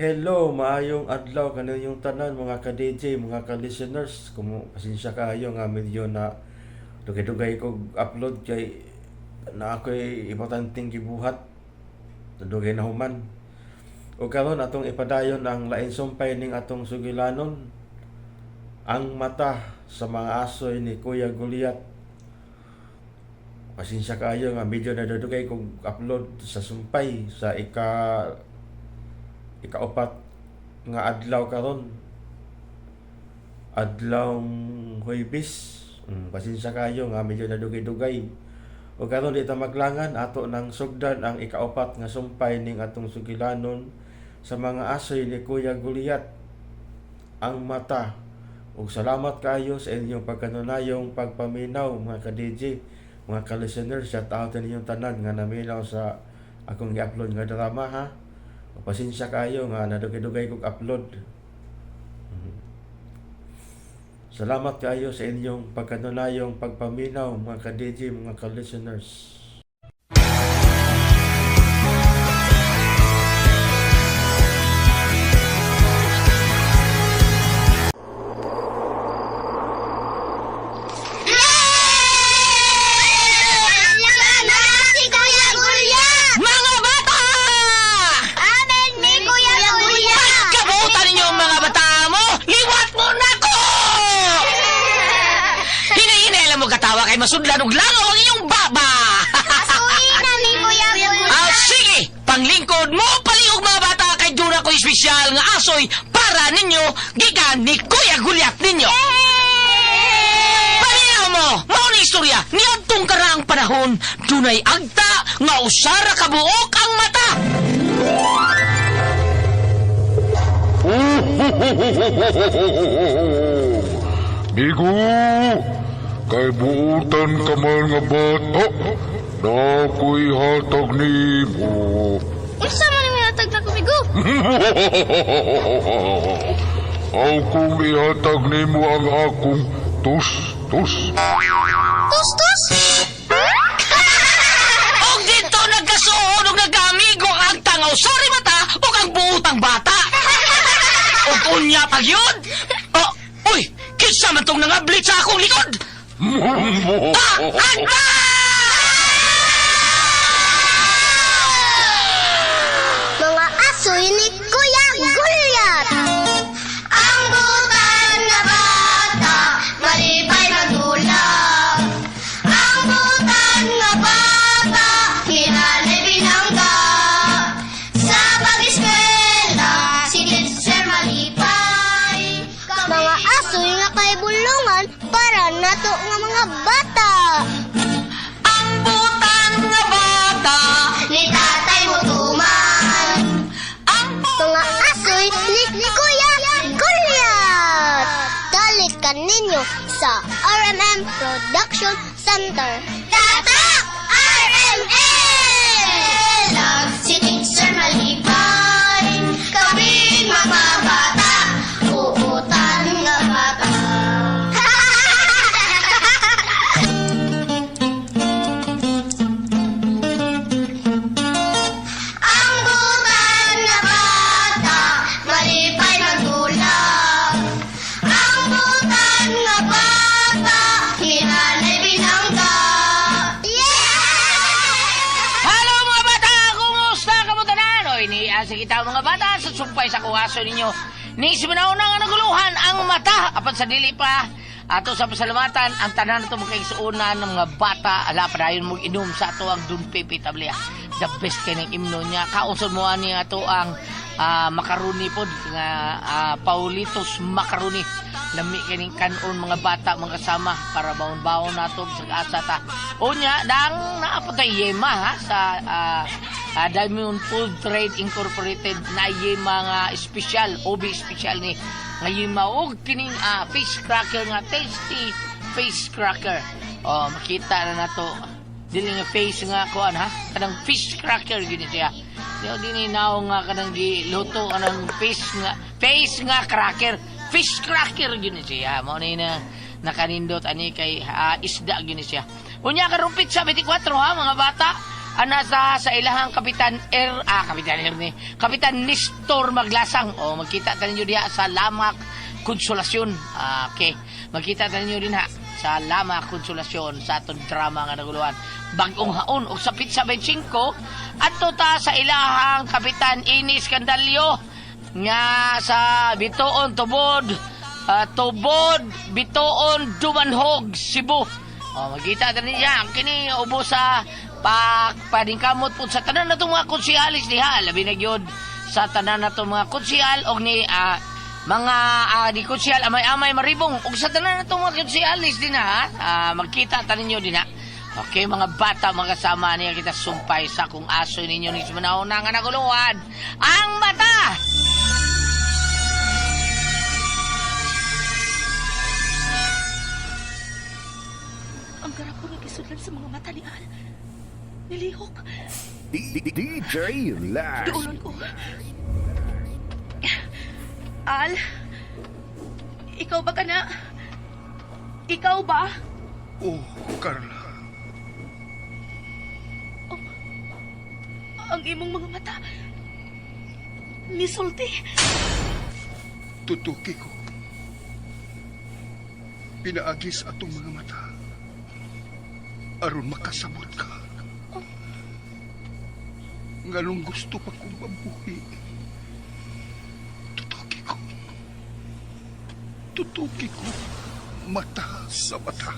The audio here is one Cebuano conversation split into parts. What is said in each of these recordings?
Hello, maayong adlaw kaninyong tanan, mga ka-DJ, mga ka-listeners. Kung pasensya kaayo nga medyo na dugay-dugay ko upload kay na ako'y importanteng gibuhat. Dugay na human. O karon, atong ipadayon ang lain sumpay ning atong sugilanon, Ang Mata sa Mga Asoy ni Kuya Goliath. Pasensya kaayo nga medyo na dugay kog upload sa sumpay sa ikaupat nga adlaw karon, adlawng Huwebes. Pasensya kayo nga medyo nadugay-dugay. O karon, di ta maglangan, ato nang sugdan ang ikaupat nga sumpay ning atong sugilanon sa Mga Asoy ni Kuya Goliath, Ang Mata. Ug salamat kaayo sa inyong pagkanunayong pagpaminaw, mga ka-DJ, mga ka-listeners. Shout out ninyong tanan nga naminaw sa akong gi-upload nga drama, ha. Pasensya kayo nga nadugay-dugay kog upload. Salamat kayo sa inyong pagkanunayong pagpaminaw, mga ka-DJ, mga ka-listeners. Salamat si Kuya Gulya! Mga bata! Amen ni Kuya Gulya! Kabutan ninyo, mga bata mo! Liwat mo na ko! Hinahinay mo katawa kay masudlan og langaw ang inyong baba! Pasuin na ni Kuya Gulya! Ah, sige! Panglingkod mo, palihog, mga bata, kay dura ko espesyal nga asoy para ninyo gikan ni Kuya Gulyat ninyo. Paminaw mo! Mao ni istorya, niadtong karaang panahon, dunay agta nga usara ka buok ang mata. Migo! Kay buutan ka man nga bata, na ako'y hatag nimo. Unsa man ang hatag na kumigo? Aw kung ihatag nimo ang akong tus-tus. Tus-tus! Og dito nagkasuod og nagkaamigo ang agta nga usari mata ug ang buutang bata. Og unya pag yun. Oh, uy, kinsa man tong nangablit sa akong likod? Ah, agta! Mga asoy ni Kuya Gulyat! Ang butan nga bata, malipay magulap. Ang butan nga bata, hinalay binangga. Sa pag-eskwela, si teacher malipay. Mga asoy nga kay bulungan para nato nga mga bata. Ang butan nga bata, Ni tatay mo tuman. ang Mga asoy ni Kuya Goliath! Dali ka ninyo sa RMM Production Center. Tatak! RMM! Love si Teacher Malipay, kaming mga bata, uutan nga bata. Ang butan na bata, malipay magulap. Ang butan na bata, hinalay binangga. Yeah! Hello, mga bata! Kumusta ka mo tanan? Oy, ni asa kita, mga bata, sa sumpay sa kuwaso ninyo. Ni simunaw na nga naguluhan ang mata apan sa dili pa ato sa pasalamatan ang tanan nato mga kaigsuonan ng mga bata, ala padayon mo inom sa ato ang Dun Pepe Tablia. The best kay ning imno niya. Kaunsod mo ani ato ang macaroni pod nga Paulitos macaroni. Lami kining kanon, mga bata, mga kasama, para baon-baon nato bisag asa ta. Unya dang naa tay yema ha sa Diamond Food Trade Incorporated na yema nga espesyal, obi espesyal ni nga yema og kining fish cracker nga tasty fish cracker. Oh, makita na nato dili nga face nga kuan ha, kanang fish cracker gini siya. Di dinhi naong nga kanang giluto kanang face nga cracker, fish cracker gini siya. Mao ni na nakanindot ani kay isda gini siya. Unya karon pizza 24 ha, mga bata. Ana sa ilahang Kapitan Kapitan Ernie, Kapitan Nestor Maglasang. O magkita ta ninyo diha sa Lamak Konsolasyon. Okay. Magkita ta ninyo din ha sa Lamak Konsolasyon sa atong drama nga naguluhan. Bagong haon og sa Pizza 25 adto ta sa ilahang Kapitan Inis Candalio nga sa Bitoon Tubod, Tubod Bitoon Dumanhog, Cebu. O magkita ta niya kini ubo sa padingkamot po sa tanan natong mga konsihalis diha, labi na gyud sa tanan natong mga konsihal og ni mga di konsihal amay-amay maribong og sa tanan natong mga konsihalis din ha. Magkita ta ninyo din ha. Okay, mga bata, mga kasama niya kita sumpay sa kung aso ninyo ni Sumanahon nga naguluhan ang mata! Ang garapon nga gisudlan sa mga mata ni Al. Nilihok. DJ Lax. Duolon ko. Al? Ikaw ba ka na? Ikaw ba? Oh, Carla. Ang imong mga mata. Nisulti. Tutuki ko. Pinaagi sa atong mga mata. Aron makasabot ka. Nganong gusto pa kong mabuhi. Tutuki ko. Tutuki ko. Mata sa mata.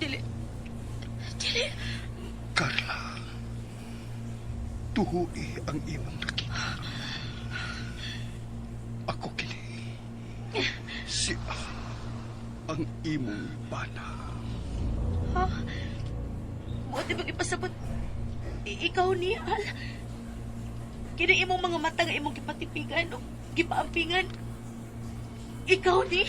Dili. Dili. Carla, tuhui ang imong nakita. Ako kini. Si ang imong bana. Ha? Buot di ba ipasabot? Ikaw ni Al. Kini imong mga mata nga imong gipatipigan o gipaampingan. Ikaw ni?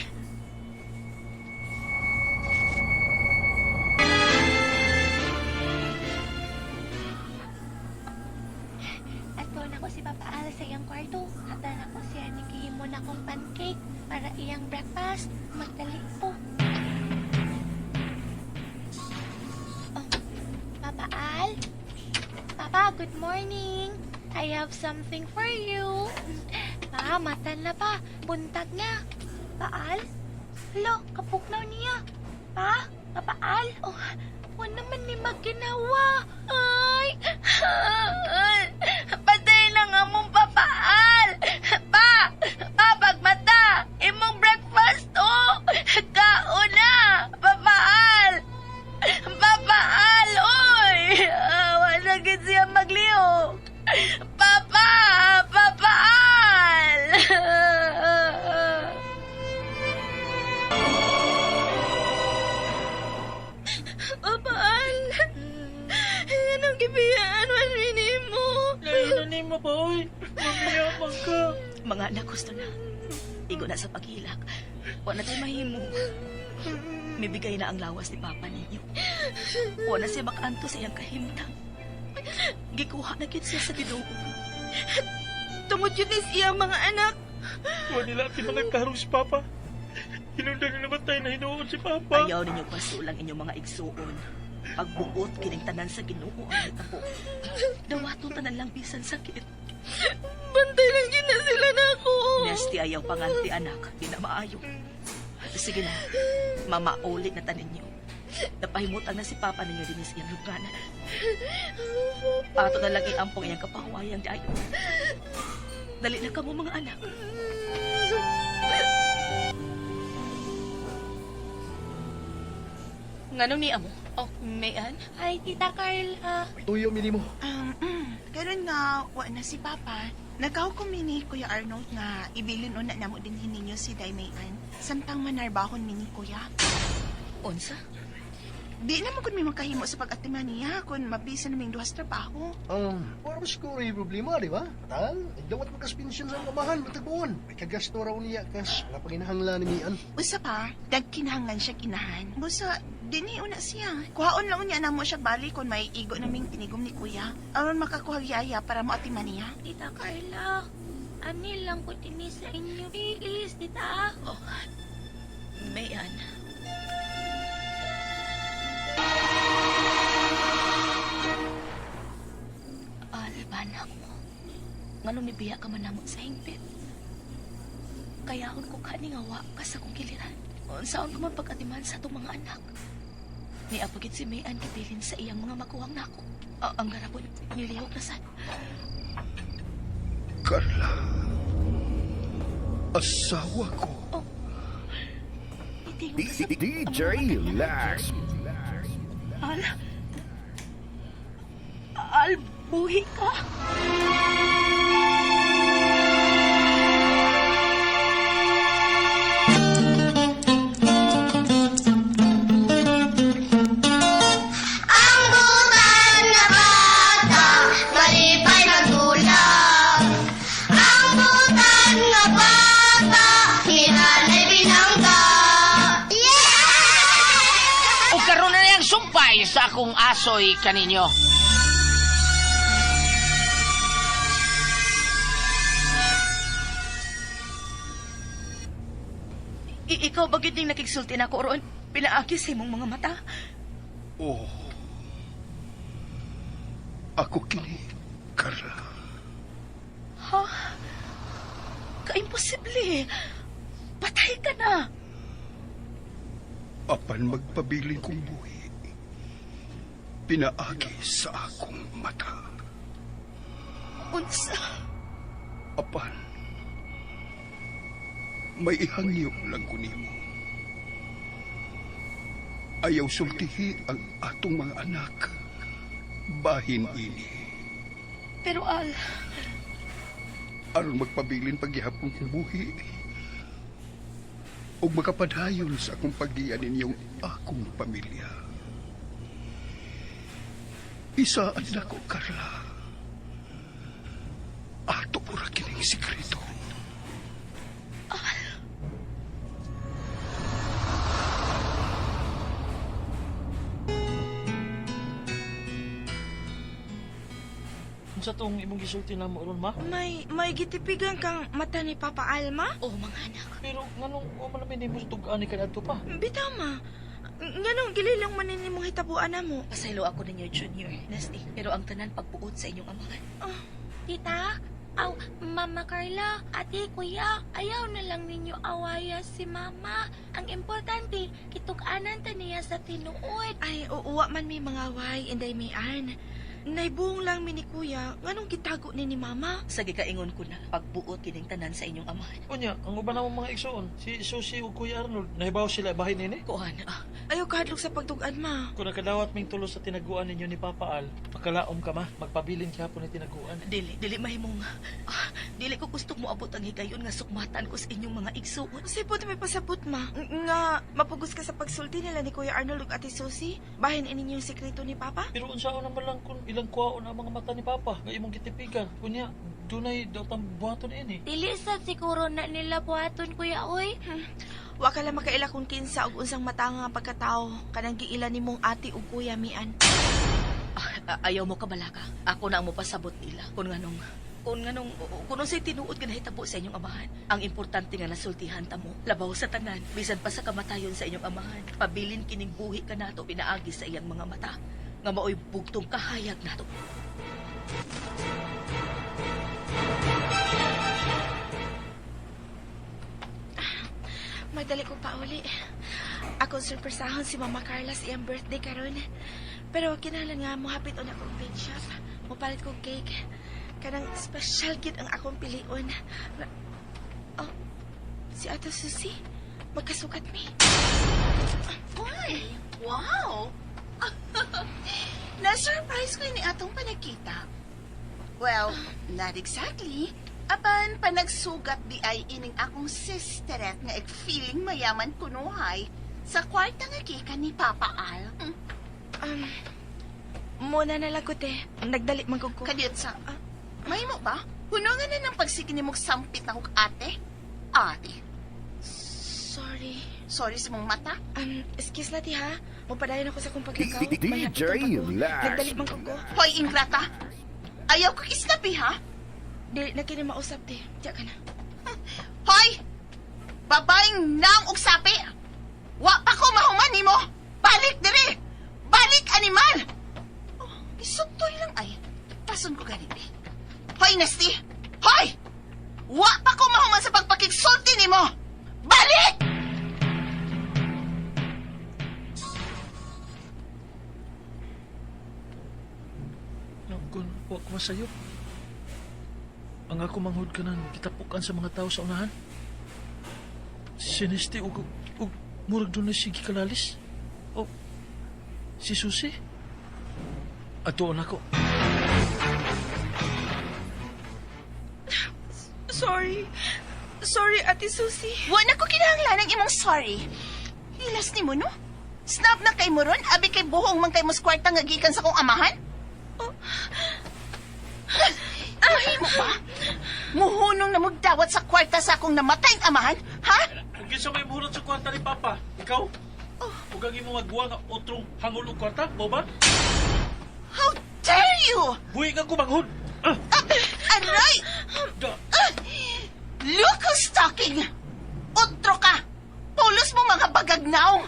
Ato na ko si Papa Al sa iyang kwarto. Hata na ko siya nagihimo na kong pancake para iyang breakfast. Magdali po. Oh, Papa Al? Papa, good morning. I have something for you. Pa, matan na pa. Buntag na. Paal? Hala, kapugnaw niya. Pa? Papa Al? Oh, wala naman ni maginawa. Ay! Patay na nga mong papaal! Pa! Pa, pagmata! Imong breakfast, oh! Kaon na! Papaal! Papaal, oy! Wala gid siya maglihok! Papa! Papaal! Papaal! Anong gibiyaan man mo? Lain mo pa, oy. Mamiyamang ka. Mga anak, gusto na. Igo na sa paghilak. Wa na tayo mahimo. Mibigay na ang lawas ni Papa ninyo. Wa na siya makaanto sa iyang kahimtang. Gikuha na gid siya sa tinuod. Tungod yun is iyang mga anak. Wa nila ti mga karong si Papa. Hinundan na naman tayo na hinuon si Papa. Ayaw ninyo pasulang inyong mga igsuon. Pagbuot kining tanan sa Ginoo ang hitabo. Dawaton tanan lang bisan sakit. Bantay lang yun na sila na ako. Nesti ayaw panganti anak, di na maayo. Sige na, mamaulit na tanin niyo. Napahimutang na si Papa ninyo din sa iyang luganan. Ato na lang iampong iyang kapahuwayan di ayo. Dali na kamo mga anak. Nganong ni amo? Oh, Mayan? Ay, Tita Carla. Tuyo minimo. Karon nga, wa na si Papa. Nagkaw ko ni Kuya Arnold nga ibilin una namo din ninyo si Daimayan. Samtang manarbahon mi ni Kuya. Unsa? Di na mo kun mi makahimo sa pag-atiman niya kun mabisa naming duha sa trabaho. Wala ba siguro yung problema, di ba? Tal, nagdawat mo kas pensyon sa amahan, matagbuon. May kagasto raw niya kas, mga panginahanglan ni Mian. Usa pa, dagkinahanglan siya kinahan. Busa, dinhi una siya. Kuhaon lang unya namo siya balik kun may igo naming tinigom ni Kuya. Aron makakuha yaya para mo atiman niya. Tita Carla. Ani lang ko tini sa inyo. Please, tita. Oh, Mayan. Anak ko, nganong nibiya ka man namo sa hingpit? Kayahon ko kani nga wa ka sa kong giliran. Unsaon ko man pag-atiman sa atong mga anak. Niapagit si Mayan gibilin sa iyang mga maguwang nako. Ang garapon nilihok na sad. Carla. Asawa ko. Itingon sa DJ Lex. Al. Al, buhi ka. Ang butan na bata, malipay magulap. Ang butan na bata, hinanay binangga. Yeah! Ug karon na niyang sumpay sa akong asoy kaninyo. Ikaw ba gid ning nakigsulti na ko roon? Pinaagi sa imong mga mata. Oh. Ako kini, Carla. Ha? Kaimposible. Patay ka na. Apan magpabilin kong buhi. Pinaagi sa akong mata. Unsa? Apan, may ihangyo lang ko nimo. Ayaw sultihi ang atong mga anak. Bahin ini. Pero Al, Aron magpabilin paghihapon kong buhi. Ug makapadayon sa akong paggiya ninyong akong pamilya. Isaad na ko, Carla. Ato ora kining sikreto. Unsa tong imong gisulti namo ron, ma? May gitipigan kang mata ni Papa Alma? oh mga anak. Pero nganong wa man namin nimo tug-an ni kadto pa? Bitaw ma. Nganong gili lang man ni mong hitabuan na mo. Pasaylo ako ninyo, Junior. Nesty. Pero ang tanan pagbuot sa inyong amahan. Tita, aw, Mama Carla, Ate, Kuya, ayaw na lang ninyo awaya si Mama. Ang importante, kitug-anan ta niya sa tinuod. Ay, uuwa man may mga way, inday may an. Naibuong lang mi ni Kuya, nganong gitago ni ni Mama? Sa gikaingon ko na, pagbuot kining tanan sa inyong amahan. Unya, ang uban namong mga igsoon, si Susie ug Kuya Arnold, nahibaw sila bahin nini? Kuan, ah, Ayaw kahadlok sa pagtugan, ma. Kung nakadawat ming tulo sa tinaguan ninyo ni Papa Al, makalaom ka ma, magpabilin gyapon ni tinaguan. dili, dili mahimong, ah, dili ko gusto mo abot ang higayon nga sukmatan ko sa inyong mga igsuon. Unsay po may pasabot, ma? Nga, mapugos ka sa pagsulti nila ni Kuya Arnold ug Ate Susie? Bahin ini yung sekreto ni Papa? Pero unsaon naman lang kung ilang kuwaon ang mga mata ni Papa nga imong gitipigan. Unya, dunay daw tang buhaton ini. Dili sa siguro na nila buhaton, Kuya, oy. Wa ka lang makaila kung kinsa og unsang mata nga pagkatao kanang giila nimong ate ug kuya mian. Ah, ayaw mo kabalaka. Ako na ang mopasabot nila. Kung nganong, kung unsay tinuod nga nahitabo sa inyong amahan. Ang importante nga nasultihan ta mo, labaw sa tanan, bisan pa sa kamatayon sa inyong amahan. Pabilin kining buhi ka nato pinaagi sa iyang mga mata. Nga maoy bugtong kahayag nato. Magdali ko pa uli. Akong surpresahon si Mama Carla sa iyang birthday karon. Pero kinahanglan nga mohapit on akong bake shop. Mopalit kog cake. Kanang special gid ang akong pilion. Oh, si Ate Susie, magkasukat mi. Uy, wow! Na-surprise ko ni atong panagkita. Well, not exactly. Apan panagsugat di ay ining akong sisteret nga feeling mayaman kunuhay sa kwarta nga kika ni Papa Al. Muna na lang ko, te. Nagdali man kog ko. Kadiyot sa... May mo ba? Hunungan na ng pagsikin ni mong sampit na kog ate. Ate, Sorry. sorry sa mong mata. Excuse na, ti, ha? Mupadayon ako sa akong paglakaw. DJ May hapit ang pag-uwi. Lex. Nagdali man kog ko. Hoy, ingrata. Ayaw ko isnabi, ha? Dili na kini mausap, te. Diya ka na. Hoy! Babaeng naong og sapi! Wa pa ko mahuman nimo! Balik dire! Balik animal! Oh, isutoy lang ay. Pason ko ganit eh. Hoy, Nesty! Hoy! Wa pa ko mahuman sa pagpakigsulti nimo! Balik! Kun, wa ko masayop. Ang ako manghud ka nang kitapukan sa mga tao sa unahan. Siniste og murag doon na si Gikalalis. O, si Susi. Atuon ako. Sorry. Sorry, Ate Susie. Wa na ko kinahanglan ang imong sorry. Hilas nimo no? Snap na kay mo ron, abi kay buhong man kay mo kwarta nga gikan sa kong amahan? Oh. Ay, mo ba? Muhunong na mugdawat sa kwarta sa akong namatayng amahan, ha? Kung kinsa may muhunod sa kwarta ni Papa, ikaw? Oh. Ug ang imong agwa nga otrong hangol og kwarta, mo ba? How dare you! Buhi ka kumanghod. Ah, Aray! da, Ah! Look who's talking! Utro ka! Pulos mo mga bagagnaw!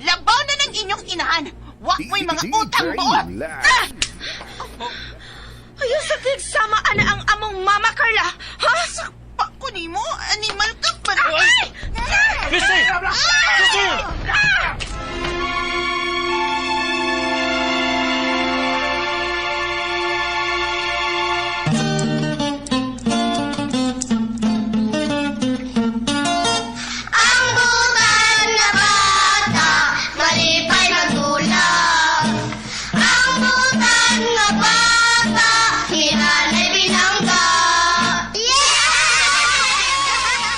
Labaw na ng inyong inahan! Wak mo'y mga utang buot! Ah! Ayaw sa tigsama ana ang among Mama Carla. Ha? Sakpa ko nimo, animal ka pa! Ay! Susi! Susi! Ang butan na bata, malipay magulak. Ang butan na bata, hinanay binangga. Yeah!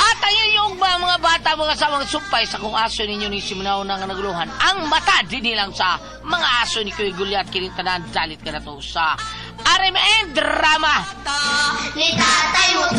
At ayun yung ba, mga bata, mga sawang sumpay sa kung aso ninyo ni Simunaw na nga naguluhan. Ang mata din lang sa mga aso ni Kuya Gulyat kining tanan dalit ka na to sa RMN Drama. Ni tatay mo.